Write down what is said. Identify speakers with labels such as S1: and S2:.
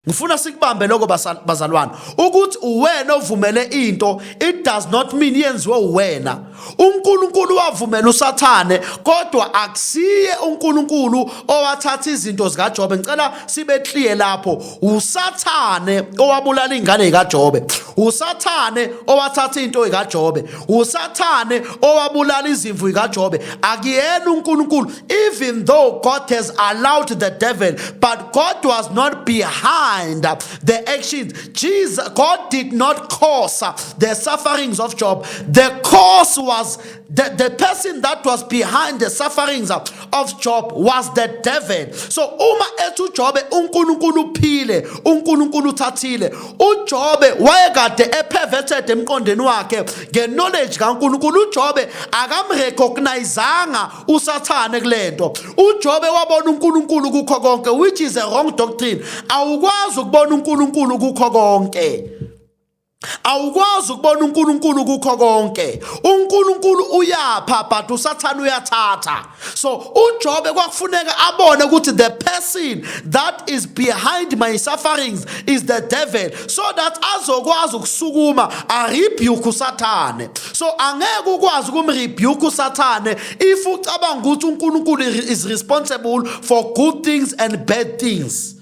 S1: Ngifuna sikubambe lokho, bazalwane, ukuthi uwena ovumele into, it does not mean yenziwe uwena. UNkulunkulu wavumela uSathane, kodwa akusiye uNkulunkulu owathatha izinto zikaJobe. Ngicela sibe clear lapho. USathane owabulala ingane zikaJobe, uSathane owathatha into zikaJobe, uSathane owabulala izimvu zikaJobe, akuyena uNkulunkulu. Even though God has allowed the devil, but God was not behind the actions. Jesus, God did not cause the sufferings of Job. The cause was the person that was behind the sufferings of Job was the devil. So uma ethi uJobe uNkulunkulu uphile, uNkulunkulu uthathile, uJobe wayekade eperverted emqondweni wakhe ngeknowledge kaNkulunkulu. UJobe akamrecognizanga uSathane kulento. UJobe wabona uNkulunkulu kukho konke, which is a wrong doctrine. Awukwazi ukubona uNkulunkulu kukho konke. Awukwazi ukubona uNkulunkulu kukho konke. UNkulunkulu uyapha, but uSathane uyathatha. So uJobe kwakufuneka abone ukuthi the person that is behind my sufferings is the devil, so that azokwazi ukusukuma arebuke uSathane. So angeke ukwazi ukumrebuke uSathane if ucabanga ukuthi uNkulunkulu is responsible for good things and bad things.